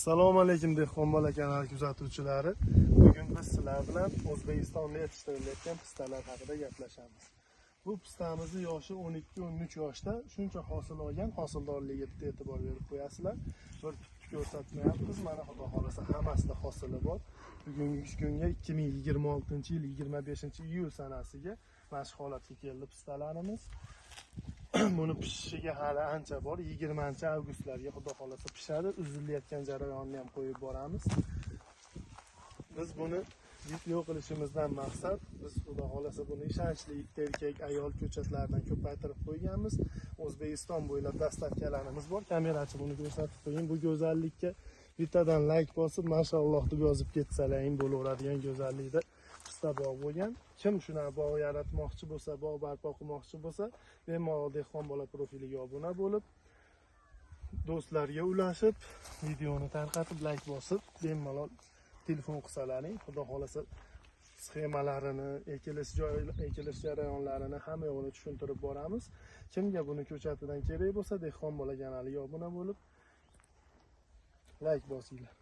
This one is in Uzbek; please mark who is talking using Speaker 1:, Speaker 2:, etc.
Speaker 1: Assalomu alaykum Dehqon bola kanali kuzatuvchilari. Bugun biz sizlar bilan O'zbekistonda yetishtirilayotgan pistalar haqida gaplashamiz. Bu pistamizni yoshi 12-13 yoshda shuncha hosil olgan, hosildorligiga bitta e'tibor berib qo'yasizlar. Bir tutni ko'rsatmayapmiz. Mana xudo xolasa hammasida hosili bor. Bugungi kunga 2026-yil 25-iyul sanasiga mana shu holatga keldi pistalarimiz. Buni pishishiga hali ancha bor. 20-avgustlarga xudo xolasa pishadi. Uzilayotgan jarayonni ham qo'yib boramiz. Biz buni video qilishimizdan maqsad, biz xudo xolasa buni ishonchli erkak, ayol ko'chatlardan ko'paytirib qo'yganmiz. O'zbekiston bo'ylab dastavkalarimiz bor. Kamerachi buni ko'rsatib qo'ying. Bu go'zallikka bittadan like bosib, mashalloh deb yozib ketsalaring bo'laveradigan go'zallikda pista bog' bo'lgan. Kim shunaqa bog' yaratmoqchi bo'lsa, bog' barpo qilmoqchi bo'lsa, bemalol Dehqon bola profiliga obuna bo'lib, do'stlarga ulashib, videoni tarqatib, like bosib, bemalol telefon qilsalaring, xudo xolasa sxemalarini, ekilish joy, ekilish jarayonlarini hamma yo'g'ini tushuntirib boramiz. Kimga buni ko'chatidan kerak bo'lsa, Dehqon bola kanaliga obuna bo'lib, like bosinglar.